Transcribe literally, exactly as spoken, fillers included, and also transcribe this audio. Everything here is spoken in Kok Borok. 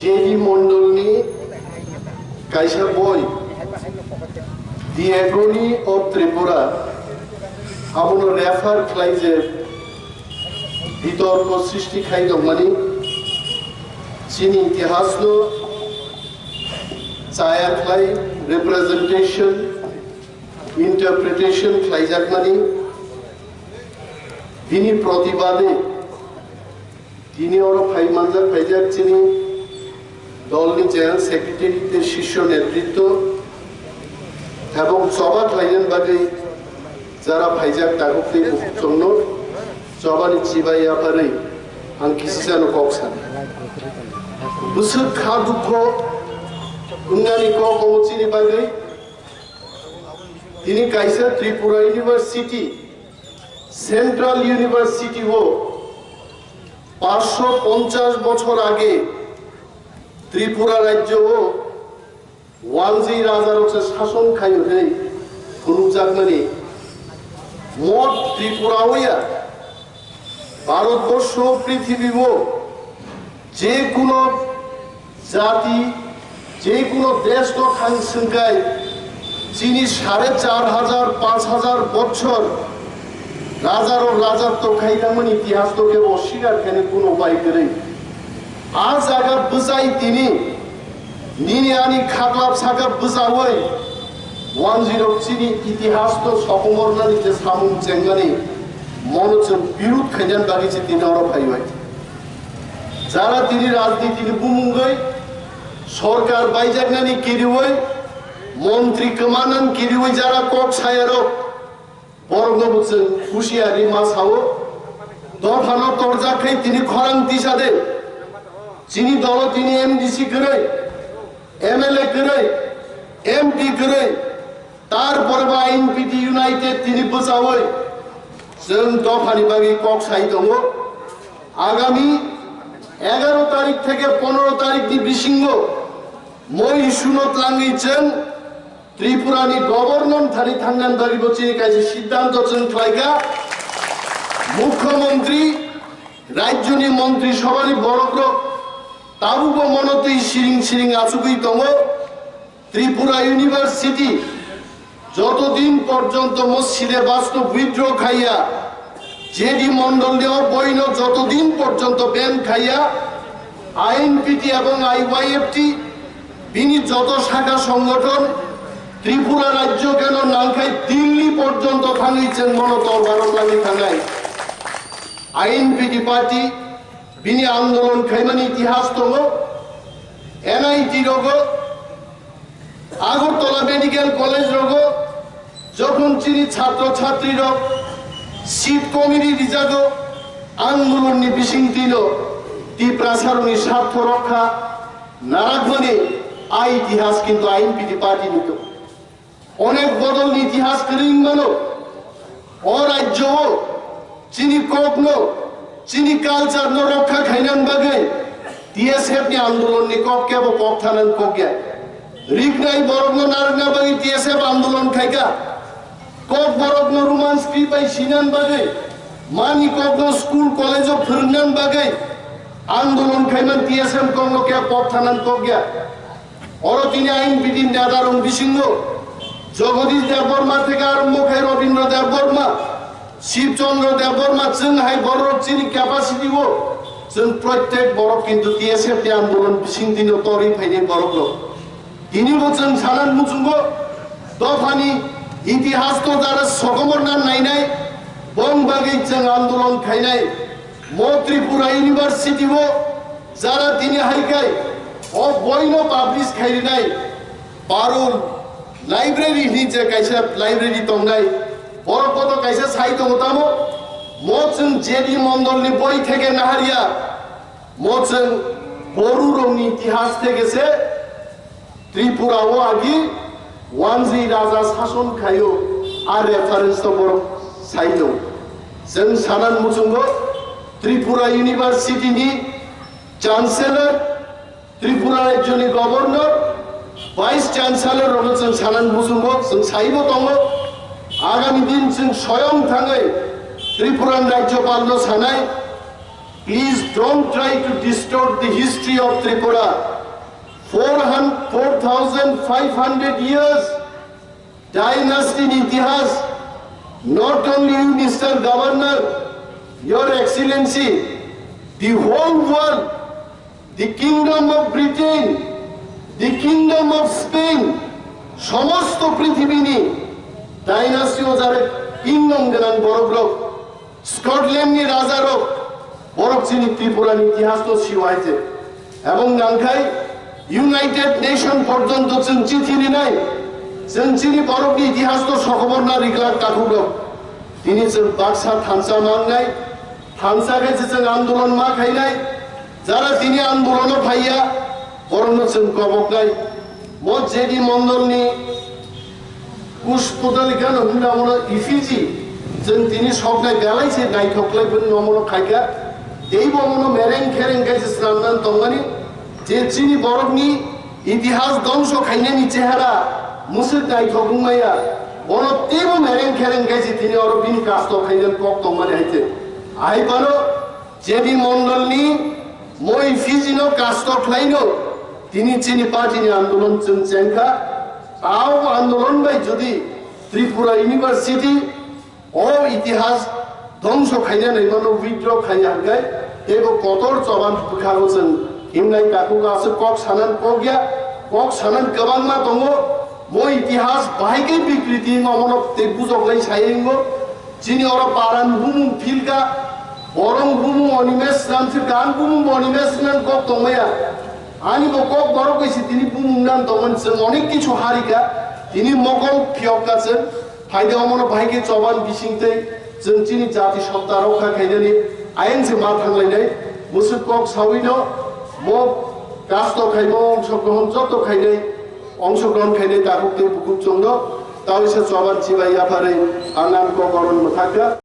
J D Mondolni kaisa boi, The Agony of Tripura, abono refer khlai je bitorko srishti khai tongmani, chini itihasno chaya khlai representation, interpretation khlaijakmani, bini protibade tini oro phai manjak phaijak chini dolni General Secretary tei Shisho Netritwo, ebong choba khlainani bagwi jara phaijak takhuk tei bukhuk chwngno chobani chibai yapharwi ang kisisano kok sana. Bwswk kha dukho wngnani kok omo chini bagwi. Tini kaisa Tripura University, Central University o পাঁচশো পঞ্চাশ বছর আগে ত্রিপুরা রাজ্য o Wanjwi raja rok se sason khaio hwnwi phunukjakmani. Mot Tripura o ya, Bharatborsho, prithibi o je kuno jati, je kuno desh no thang swngkhai, chini sare char hajar, panch hajar bochor raja rok rajatw khai tangmani itihas to kebo sikar khaini kuno upai kwrwi. A jaga bwchai tini nini ani khaklap sakap bwchaui wanjwirok chini itihas to sokomornani je samung chengmani mono chwng birud khainani bagwi se tini oro phaibai. Jara tini rajnitini bumungwi sorkar baijaknani kiriui montri kwmanan kiriui jara kok sayarok Borokno bo chwng husiari ma sao. Dophano torjak khe tini khorang tisa de. Chini dolo tini M D C kwrwi, M L A kwrwi, M P kwrwi, tarpore bo I N P T United tini bwchaui chwng dophani bagwi kok sai tongo. Agami egaro tarik theke pondro tarik ni bisingo moi issue no twlangwi chwng Tripura ni governor thani thangna bagwi bo chini kaisa siddhanto chwng khlaikha. Mukhyamantri, rajyoni montri sabhani borokrok tabukbo mono twi siring siring achugwi tongo. Tripura University joto din porjonto mo syllabus no withdraw khaiya, J D Mondol ni o boino joto din porjonto ban khaiya, I N P T ebong I Y F T bini joto sakha songgothon Tripura rajyo keno nangkhai Delhi porjonto thangwi chwng mono torbaro twlangwi thangnai. I N P T party bini andolon khaimani itihas tongo, N I T rogo, Agartala Medical College rogo jokhon chini chhatro chhatri rok seat komi ri rijago, andolon ni bisingtwi no Tiprasa rokni sartho rokha narakmani a itihas kintu I N P T party ni to. Onek bodol ni itihas kwrwi mano. O rajyo o chini kok no, chini culture no rokha khainani bagwi T S F ni andolon ni kok kebo kok thanani kok ya. Riknai borok no narwkna bagwi T S F andolon khaika. Kok borok no Roman script bai sinani bagwi, mani kok no school college o phwrwngnani bagwi andolon khaiman T S F kok no kebo kok thanani kok ya. Oro tini I N P T ni neta rok bisingo Jagadish Debbarma theke arombo khai Rabindra Debbarma, Shiv Chandra Debbarma, chwng hai borok chini capacity o chwng prottek borok kintu T S F ni andolon bising dino torwi phainai borok rok. Tini bo chwng sanan muchungo dophani itihas to jara sokomorna nainai bong bagwi chwng andolon khainai. Mo Tripura University o jara tini hai khai o boino publish khai rinai Parul library hini je kaisa library tongnai, borok boto kaisa sai tongo tamo, mo chwng J D Mondol ni boi theke naharya, mo chwng Boru rokni itihas theke se Tripura o agi Wanjwi raja sason khaio, a reference to borok saino. Chwng sanan muchungo Tripura University ni Chancellor, Tripura rajyoni Governor, Vice Chancellor rokno chwng sanan muchungo, chwng saibo tongo. Agami din chwng soyong thangwi Tripura ni Rajyapal no sanai, Please don't try to distort the history of Tripura. Four hundred, four thousand five hundred years dynasty in itihas. Not only you, Mister Governor, Your Excellency, the whole world, the Kingdom of Britain, the Kingdom of Spain, সমস্ত পৃথিবীনি ডাইনাস্টি ও যারা কিংডম গেলান বড় ব্লক, স্কটল্যান্ডনি রাজারও বরক চিনি ত্রিপুরানি ইতিহাস তো সিওয়াইতে এবং নাংখাই ইউনাইটেড নেশন পর্যন্ত চুন চিঠি নিনাই চুন চিনি বরকনি ইতিহাস তো সখবর না রিগলা কাকুগো তিনি চুন বাক্সা থানসা মাংনাই থানসা গেছে চুন আন্দোলন মা খাইনাই যারা তিনি আন্দোলনও ফাইয়া বরকনো চুন কবকনাই মো জেডি মন্ডলনি Kush Putalika no hwnna mono Ifiji, chwng tini soknai belai se naithoklai bwrwi no mono khaikha. Teibo mono mereng khereng khe se swnamnan tongmani, je chini borokni itihas dongso khainani chehara mwswk naithok wngmaya, bono teibo mereng khereng khe se tini oro bini kasto khainani kok tongmani hai se. Ahai phano J B Mondolni moi Fijino kasto khlaino tini chini partyni andolon chwng chengkha. Tao andolon bai jodi Tripura University o itihas dongso khaina naimano withdraw khaina hwnkhe teibo kotor choban bwkhago chwng himnai takhuk aswk kok sanan kok ya, kok sanan kwbangma tongo. Moi itihas bahai khe bikriti wngma mono tei bujok lai sai wngo. Chini oro paran bumung philka, borong bumung Onimes Swnam philka, ang bumung bo Onimes Swnam kok tongmaya. Ani bo kok borok bai se tini bumung nan tongmani chwng onek kichu harika, tini mokol phiyokka chwng. Phaide omono bahai khe choban bising tei chwng chini jati sotta rokha khainani ayang se ma thanglainai. Bwswk kok sawino mo kasto khaimo ongsogrohon joto khainai, ongsogrohon khainai takhuk tei bukhuk chwngno. Tawisa choban chibai yapharwi ang ang kok oron mwthakha.